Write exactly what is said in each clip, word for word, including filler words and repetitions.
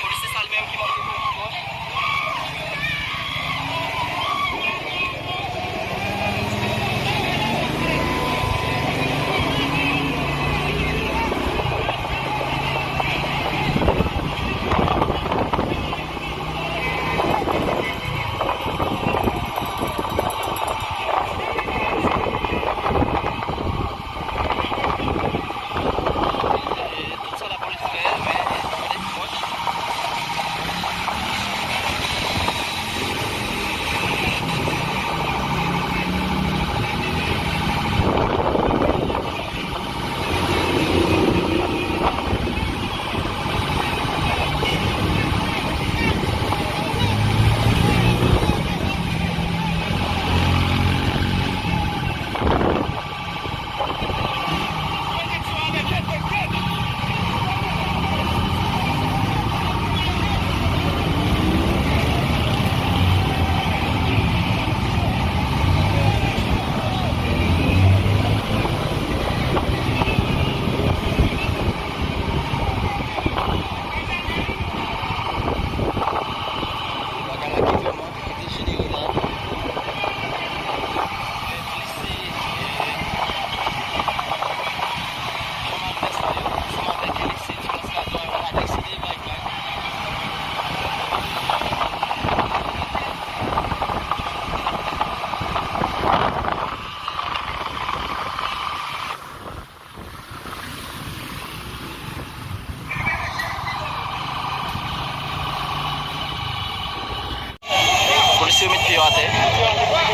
Polisye sa li menm ki manke pou, pou. Bagay la ki vrèman dejenere la. Lise, e, jan m ap fè sa yo, ansanm avèk lise Ti Plas Kadò, yo pa deside bay vag. Polisye yo met pye yo atè.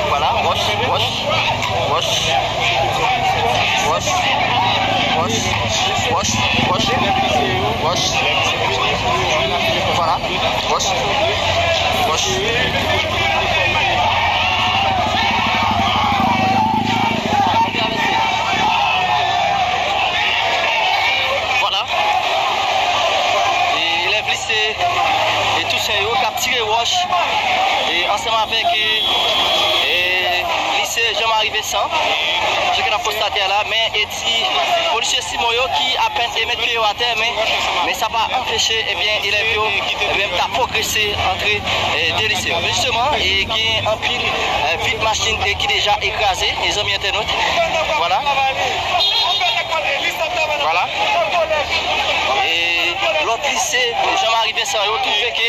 Vwala, wòch, wòch, wòch. Wòch, wòch, wòch, wòch, wòch. Vwala, wòch, wòch. Vwala. E elèv lise e Tousen yo k ap tire wòch e ansanm avèk e, e lise Jean Marie Vincent, jan ke n ap konstate a la, men e ti polisye Simon yo ki apèn e met pye yo atè, men, men sa pa anpeche, ebyen, elèv yo, ebyen, ta pwogrese antre, e, de lise yo. Men jisteman, e gen anpil, e, vit machin, e, ki deja ekraze, e zanmi entènot. Vwala. Vwala. E lòt lise Jean Marie Vincent yo twouve ke,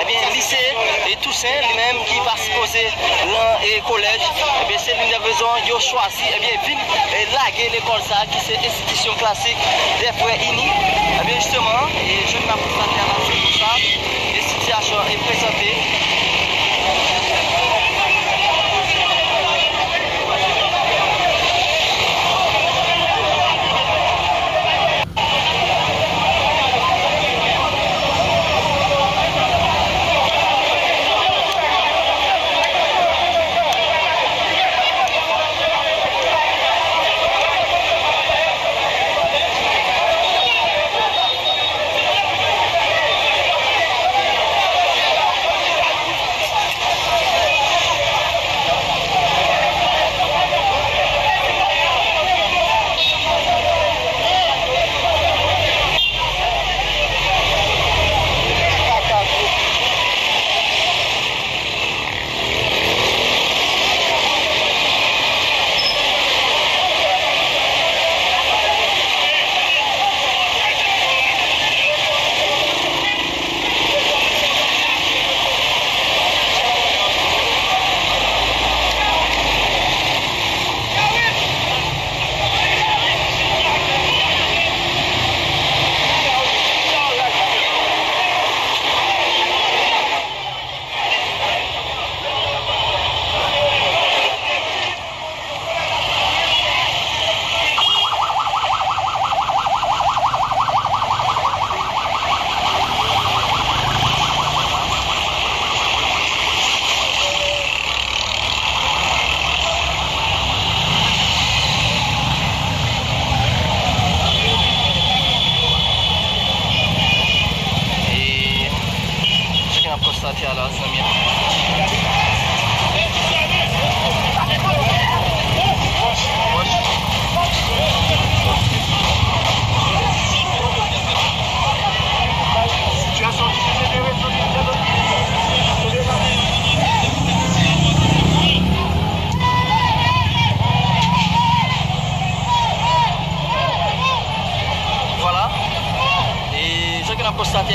ebyen, lise e Tousen, li menm ki pa sipoze lan e kolèj, ebyen, se youn nan rezon yo chwazi, ebyen, vin e lage lekòl sa a ki se enstitisyon klasik dè Frè Ini. Ebyen, jisteman, e jan n ap konstate a la, se konsa e sitiyasyon e prezante.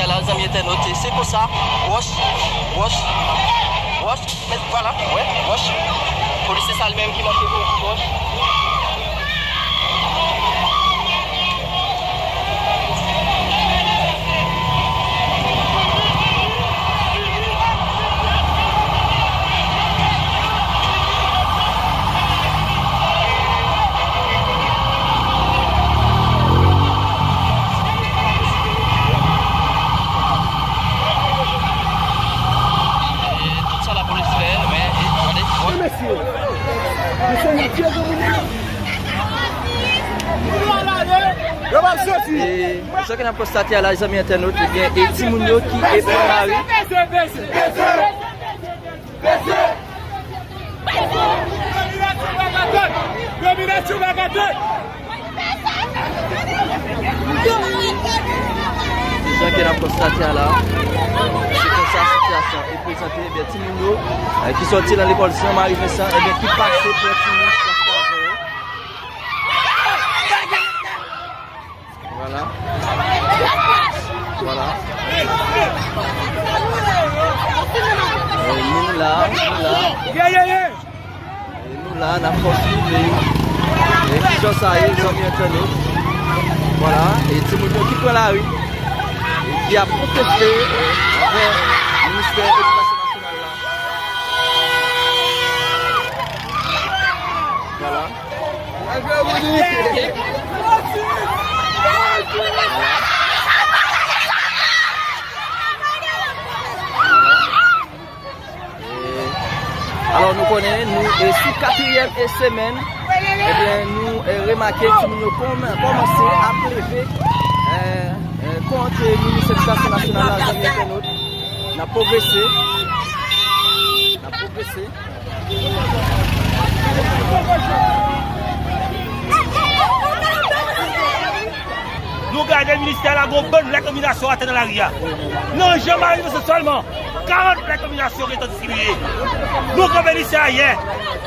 Ala, zanmi entènot, se konsa, wòch, wòch, wòch, men vwala, wè, wòch. Polisye sa li menm ki manke pou wòch. Tout sa lapolis fè, men, e, gade, wòch. Mesye, mesye, mesye, Yo p ap soti. E jan ke n ap konstate a la, zanmi entènot, ebyen, e timoun yo ki e pran lari. Dominasyon pa ka tann. Jan ke n ap konstate a la, se konsa sitiyasyon e prezante, ebyen, timoun yo, e, ki sòti nan lekòl Jan Mari Vensan, ebyen, ki pase pran timoun ki ap travay yo. Vwala. Vwala. E, nou la, nou la. E, nou la, n ap kontinye. E, kijan sa ye, zanmi entènot. Vwala. E, timoun yo ki pran lari. E, ki ap konteste, e, anvè Ministè Edikasyon Nasyonal la. Vwala. Alò, nou konnen, nou, e, sou katriyèm e semèn, ebyen, nou, e, remake timoun yo kòm-, kòmanse ap leve, e, e, kont Minis Edikasyon Nasyonal la, zanmi entènot. N ap pwogrese. N ap pwogrese. Nou gade ministè la, gon bann lèt nominasyon atè nan lari a. Nan Jan Mari Vensan sèlman, karant lèt nominasyon gentan distribiye. Nou kanpe lis sa yè,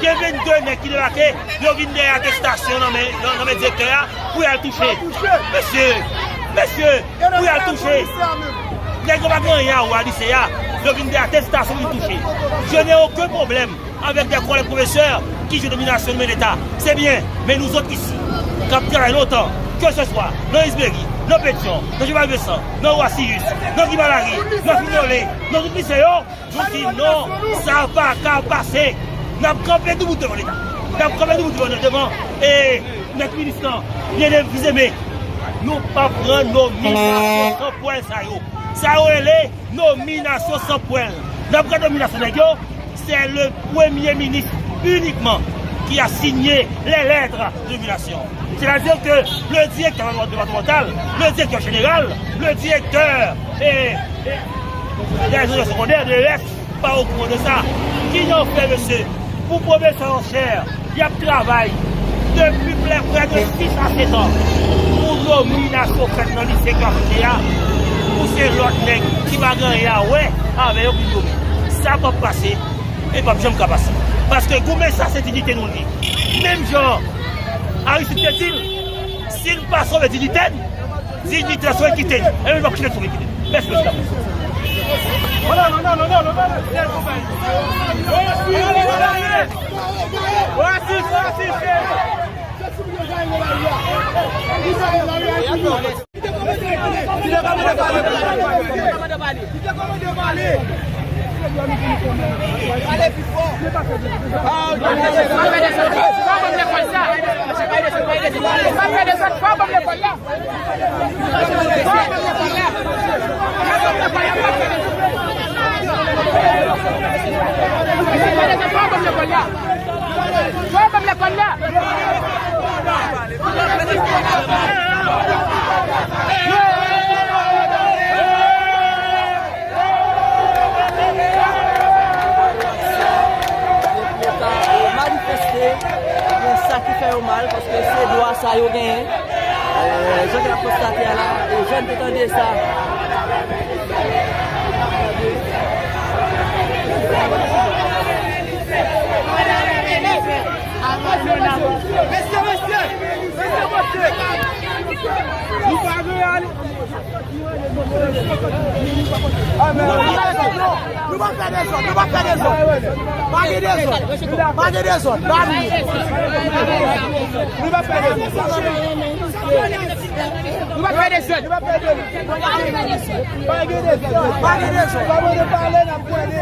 gen vennde nèg ki debake, yo vin dèyè atestasyon nan men, nan, nan men direktè a pou y al touche. Mesye, mesye, pou y al touche. Nèg yo pa gen anyen a wè a lise a, yo vin dèyè atestasyon vin touche. Je n'ai aucun problème avec des collègues professeurs qui jouent domination de l'État. C'est bien, mais nous autres ici, qui avons travaillé longtemps, que ce soit dans Isberry, dans Pétion, dans Jean-Baptiste Vincent, dans Roi Sirius, dans Guy Malary, dans Fignolé, dans tout lycée, oh, nous disons non, ça va pas passer. Nous avons campé debout devant l'État. Nous avons campé debout devant, devant, et notre ministre, bien aimé, nou pa pran nominasyon san pwèl sa yo. Sa yo rele nominasyon san pwèl. N ap gade nominasyon nèg yo, c'est le premier ministre uniquement qui a signé les lettres de nomination. C'est-à-dire que le directeur départemental, le directeur général, le directeur, eh, eh, des écoles secondaires, de l'E S, pa okouran de sa. Ki jan w fè, mesye, pou pwofesè an chè, y ap travay depi prè, prè de sis a sèt an pou nominasyon fèt nan lise k ap fè a, pou se lòt nèg ki pa gen anyen a wè avè yo pou nomen? Sa p ap pase, e p ap janm ka pase. Paske goumen sa se diyite nou li. Menm jan Aristide te di l, si n pa sove diyite n, diyite n sove kite n. E nou p ap kite n sove kite n. Mèsi, mèsi. Manifeste, ebyen, sa ki fè yo mal, paske se dwa sa yo genyen. Eh, jan ke n ap konstate a la, e jèn te tande sa. Mesye, mesye, mesye, mesye, mesye. Nou pa gen Nou p ap fè dezòd, nou p ap fè dezòd. Pa gen dezòd, pa gen dezòd, pa nou. Nou p ap fè dezòd. Nou p ap fè dezòd. Pa gen dezòd, pa gen dezòd. Pa mande pale, n ap pale.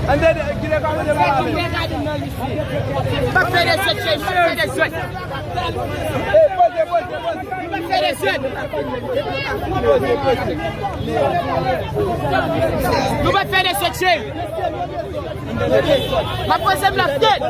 Ann dede, ki lè pa mande pale. Pa fè dezòd, cheri, pa fè dezòd. Ey, poze, poze, poze. Pa fè dezòd. Poze, poze. Nou pa fè dezòd, cheri. M ap poze m la tèt.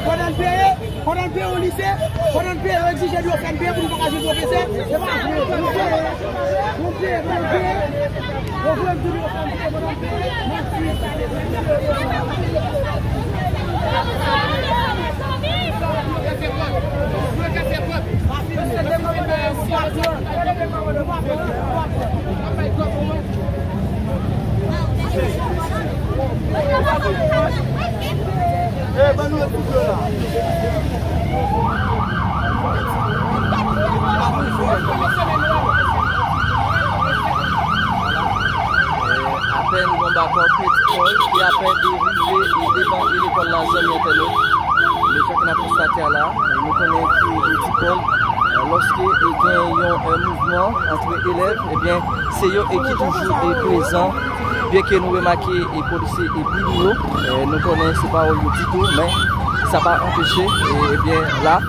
Pandan n peye, pandan n peye yon lise, pandan n peye, yo egzije nou fè n peye pou nou pa ka jwenn pwofesè. Se pa vre. Nou peye, nou peye, pandan n peye. Yo voye m tounen yo fè n peye pandan n peye. Apèn yon bakòp Ti Pòl ki apèn rive devan lekòl la, zanmi entènot. Men jan ke n ap konstate a la, nou konnen ke Ti Pòl, lòske gen yon, eh, mouvman ant elèv, ebyen, se yo e ki toujou e prezan. Byenke nou remake e polisye e bri nou yo, eh, nou konnen se pa wòl yo ditou, men sa pa anpeche, eh, ebyen, la, n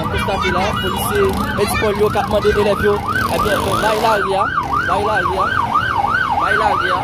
ap konstate la, polisye e Ti Pòl yo k ap mande elèv yo, ebyen, bon, bay lari a, bay lari a, bay lari a.